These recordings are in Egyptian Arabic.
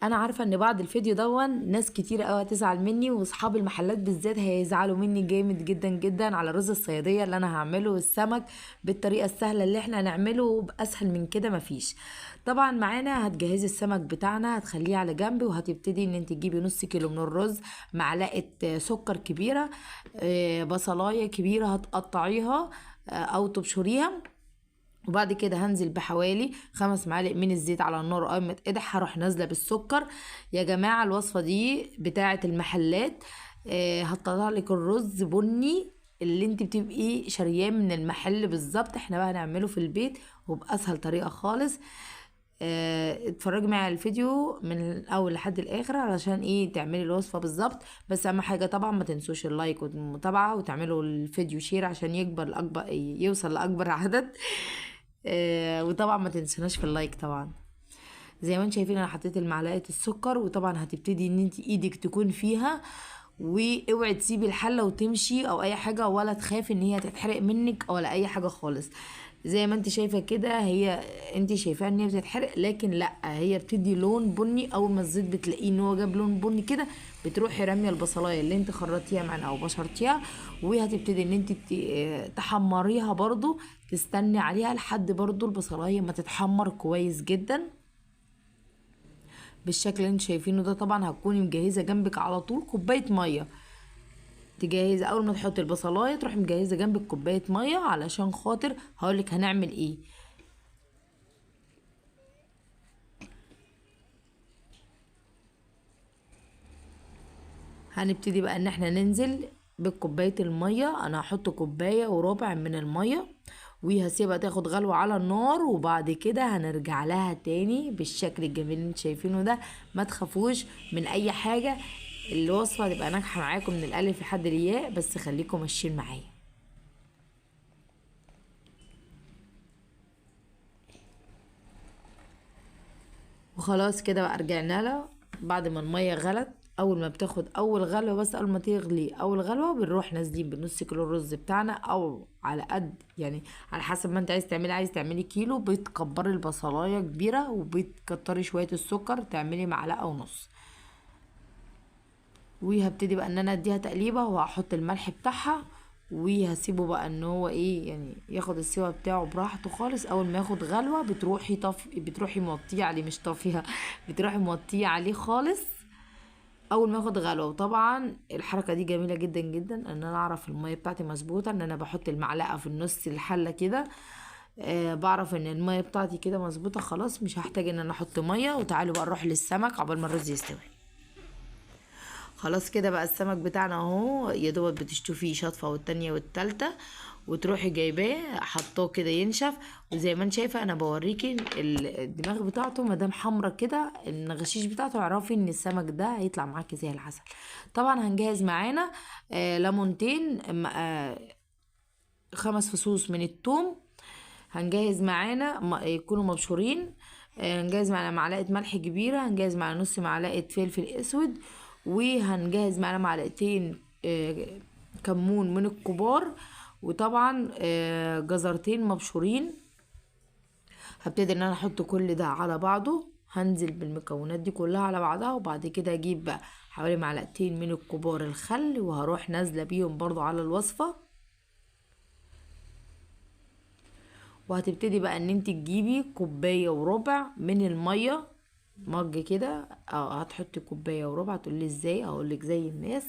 انا عارفه ان بعد الفيديو دون ناس كتير قوي هتزعل مني، واصحاب المحلات بالذات هيزعلوا مني جامد جدا جدا على رز الصياديه اللي انا هعمله والسمك بالطريقة السهلة اللي احنا هنعمله، باسهل من كده مفيش. طبعا معانا هتجهزي السمك بتاعنا، هتخليه على جنب، وهتبتدي ان انت تجيبي نص كيلو من الرز، معلقه سكر كبيرة، بصلايه كبيرة هتقطعيها او تبشريها. وبعد كده هنزل بحوالي 5 معالق من الزيت على النار، اول ما تقدح هروح نازله بالسكر. يا جماعة الوصفة دي بتاعه المحلات، هتطلع لك الرز بني اللي انت بتبقي شارياه من المحل بالظبط. احنا بقى هنعمله في البيت وباسهل طريقه خالص. اتفرجي معايا على الفيديو من الاول لحد الاخر علشان ايه تعملي الوصفة بالظبط. بس اهم حاجة طبعا ما تنسوش ال like والمتابعة، وتعملوا الفيديو share عشان يوصل لاكبر عدد. وطبعا ما تنسوناش في ال like. طبعا زي ما انتم شايفين انا حطيت المعلقة السكر، وطبعا هتبتدي ان انت ايدك تكون فيها، واوعي تسيبي الحلة وتمشي او اي حاجة، ولا تخافي ان هي تتحرق منك ولا اي حاجة خالص. زي ما انت شايفه كده، هي انت شايفاها ان هي بتتحرق، لكن لا، هي بتدي لون بني. اول ما الزيت بتلاقيه ان هو جاب لون بني كده، بتروحي راميه البصلايه اللي انت خرطتيها معانا او بشرتيها، وهتبتدي ان انت تحمريها برضو، تستني عليها لحد برضو البصلايه ما تتحمر كويس جدا بالشكل اللي انت شايفينه ده. طبعا هتكوني مجهزة جنبك على طول كوباية مية، تجهز اول ما تحطي البصلايه تروحي مجهزة جنبك كوباية مية، علشان خاطر هقولك هنعمل ايه. هنبتدي بقى ان احنا ننزل بكوبايه المية. انا هحط كوباية وربع من المية، وهسيبها تاخد غلوه على النار، وبعد كده هنرجع لها تاني بالشكل الجميل اللي انتوا شايفينه ده. ما تخافوش من اي حاجة، الوصفة هتبقى ناجحة معاكم من الالف لحد الياء، بس خليكم ماشيين معايا. وخلاص كده بقى رجعنا لها بعد ما المية غلت. اول ما بتاخد اول غلوه، بس اول ما تغلي اول غلوه، بنروح نازلين بنص كيلو الرز بتاعنا، او على قد يعني على حسب ما انت عايز تعملي. عايز تعملي كيلو بتكبري البصلايه كبيرة، وبتكتري شوية السكر، تعملي معلقه ونص. وهبتدي بقى ان انا اديها تقليبه، وهحط الملح بتاعها، وهسيبه بقى ان هو ايه يعني ياخد السوا بتاعه براحته خالص. اول ما ياخد غلوه بتروحي طف، بتروحي موطيه عليه، مش طافيها، بتروحي موطيه عليه خالص اول ما ياخد غلوه. وطبعا الحركة دي جميلة جدا جدا، ان انا اعرف المية بتاعتي مظبوطة، ان انا بحط المعلقة في النص الحلة كده، بعرف ان المية بتاعتي كده مظبوطة خلاص، مش هحتاج ان انا احط مية. وتعالوا بقى نروح للسمك عقبال ما الرز يستوي. خلاص كده بقى السمك بتاعنا اهو، يا دوبك بتشطفيه شطفه والتانية والتالتة، وتروحي جايباه حطاه كده ينشف. وزي ما انت شايفه انا بوريكي الدماغ بتاعته مادام حمرا كده، النغشيش بتاعته، اعرفي ان السمك ده هيطلع معاكي زي العسل. طبعا هنجهز معانا، ليمونتين، 5 فصوص من الثوم، هنجهز معانا يكونوا مبشورين، هنجهز معانا معلقه ملح كبيرة، هنجهز معانا نص معلقه فلفل اسود، وهنجهز معانا معلقتين، كمون من الكبار، وطبعا، جزرتين مبشورين. هبتدي ان انا احط كل ده على بعضه، هنزل بالمكونات دي كلها على بعضها، وبعد كده اجيب بقى حوالي معلقتين من الكبار الخل، وهروح نازله بيهم برضو على الوصفة. وهتبتدي بقى ان انت تجيبي كوباية وربع من المية، مج كده، هتحطي كوباية وربع. تقولي ازاي؟ اقولك زي الناس،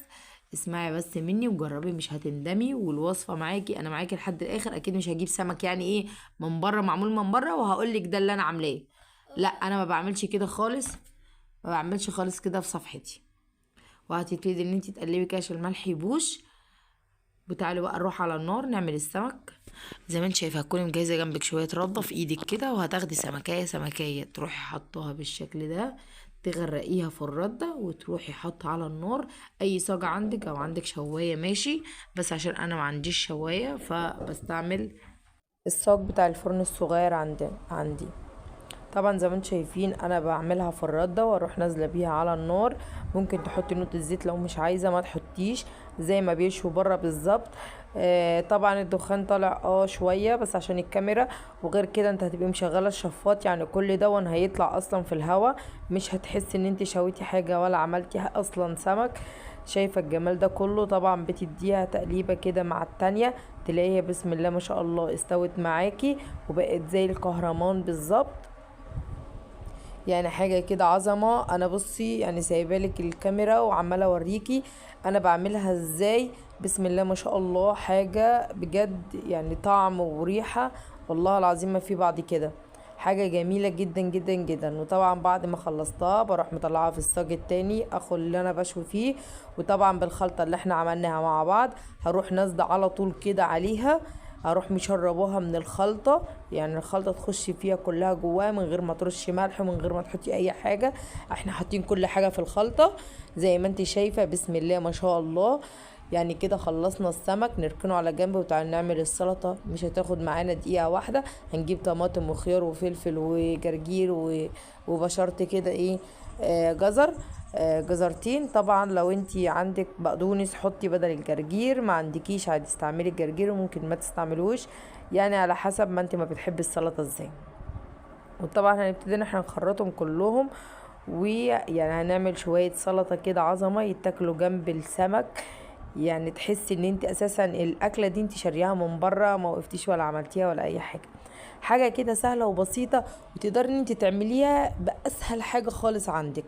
اسمعي بس مني وجربي مش هتندمي، والوصفه معاكي، انا معاكي لحد الاخر. اكيد مش هجيب سمك يعني ايه من بره، معمول من بره، وهقولك ده اللي انا عاملاه، لا انا ما بعملش كده خالص، ما بعملش خالص كده في صفحتي. وهتبتدي ان انت تقلبي كده عشان الملح يبوش. وتعالوا بقى نروح على النار نعمل السمك. زي ما انت شايفه هتكوني مجهزة جنبك شوية رده في ايدك كده، وهتاخدي سمكايه سمكايه تروحي حطاها بالشكل ده، تغرقيها في الردة وتروحي حاطه على النار. اي صاجه عندك او عندك شوايه ماشي، بس عشان انا ما عنديش شوايه فبستعمل الصاج بتاع الفرن الصغير عندي. طبعا زي ما انتم شايفين انا بعملها في الردة واروح نازله بيها على النار. ممكن تحطي نقطة زيت، لو مش عايزه ما تحطيش، زي ما بيشوا بره بالظبط. طبعا الدخان طالع شوية بس عشان الكاميرا، وغير كده انت هتبقي مشغله الشفاط، يعني كل دون هيطلع اصلا في الهوا، مش هتحسي ان انت شويتي حاجة ولا عملتي اصلا سمك. شايفه الجمال ده كله؟ طبعا بتديها تقليبه كده مع التانية، تلاقيها بسم الله ما شاء الله استوت معاكي وبقت زي الكهرمان بالظبط، يعني حاجة كده عظمه. انا بصي يعني سايبالك الكاميرا وعماله اوريكي انا بعملها ازاي. بسم الله ما شاء الله، حاجة بجد يعني طعم وريحه والله العظيم ما في بعد كده، حاجة جميلة جدا جدا جدا. وطبعا بعد ما خلصتها بروح مطلعها في الصاج التاني اخو اللي انا بشوي فيه، وطبعا بالخلطه اللي احنا عملناها مع بعض هروح نازله على طول كده عليها، هروح مشربوها من الخلطة، يعني الخلطة تخش فيها كلها جواها من غير ما ترشي ملح ومن غير ما تحطي اي حاجة، احنا حاطين كل حاجة في الخلطة زي ما انت شايفه. بسم الله ما شاء الله. يعني كده خلصنا السمك، نركنه على جنب وتعالى نعمل السلطة. مش هتاخد معانا دقيقة واحدة. هنجيب طماطم وخيار وفلفل وجرجير وبشرت كده ايه جزر، جزرتين. طبعا لو انتي عندك بقدونس حطي بدل الجرجير، ما عندكيش عادي استعملي الجرجير وممكن ما تستعملوش، يعني على حسب ما انتي ما بتحبي السلطة ازاي. وطبعا هنبتدي ان احنا نخرطهم كلهم، ويعني هنعمل شوية سلطة كده عظمه يتاكلوا جنب السمك، يعني تحسي ان انت اساسا الاكلة دي انت شارياها من بره، ما وقفتيش ولا عملتيها ولا اي حاجة. حاجة كده سهلة وبسيطة وتقدري ان انت تعمليها باسهل حاجة خالص عندك.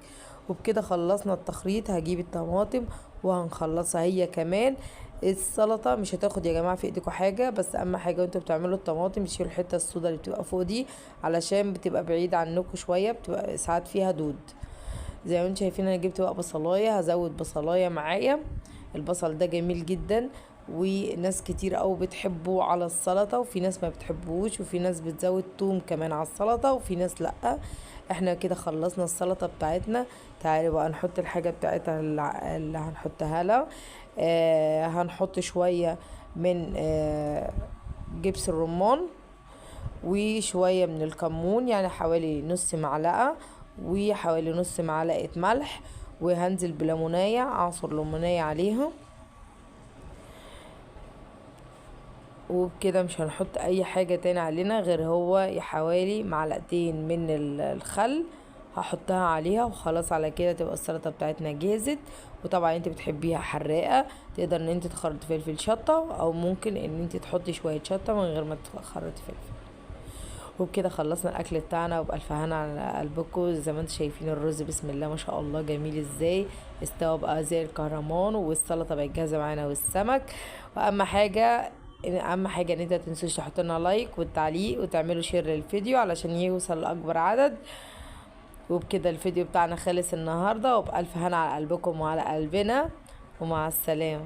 وبكده خلصنا التخريط. هجيب الطماطم وهنخلصها هي كمان. السلطة مش هتاخد يا جماعة في ايديكم حاجة، بس اهم حاجة وانتوا بتعملوا الطماطم تشيلوا الحتة السودا اللي بتبقى فوق دي، علشان بتبقى بعيدة عنكم شوية، بتبقى ساعات فيها دود. زي ما انتم شايفين انا جبت بقى بصلايه، هزود بصلايه معايا. البصل ده جميل جدا وناس كتير قوي بتحبه على السلطة، وفي ناس ما بتحبوش، وفي ناس بتزود توم كمان على السلطة، وفي ناس لا. احنا كده خلصنا السلطة بتاعتنا. تعالوا بقى نحط الحاجة بتاعتها اللي هنحطها لها. هنحط شوية من جبس الرمان وشوية من الكمون، يعني حوالي نص معلقه، وحوالي نص معلقه ملح، وهنزل بليمونية، اعصر ليمونية عليها. وبكده مش هنحط اي حاجة تاني علينا غير هو حوالي معلقتين من الخل هحطها عليها، وخلاص على كده تبقى السلطة بتاعتنا جاهزت. وطبعا انت بتحبيها حراقة، تقدر ان انت تخرطي فلفل شطة، او ممكن ان انت تحطي شوية شطة من غير ما تخرطي فلفل. وبكده خلصنا الاكل بتاعنا، وبألف هنا على قلبكم. زي ما انتم شايفين الرز بسم الله ما شاء الله جميل ازاي، استوى بقى زي الكهرمان، والسلطة بقت جاهزة معانا والسمك. واهم حاجة اهم حاجة ان انت متنسوش تحط لنا like والتعليق وتعملوا share للفيديو علشان يوصل لاكبر عدد. وبكده الفيديو بتاعنا خلص النهارده، وبألف هنا على قلبكم وعلى قلبنا، ومع السلامة.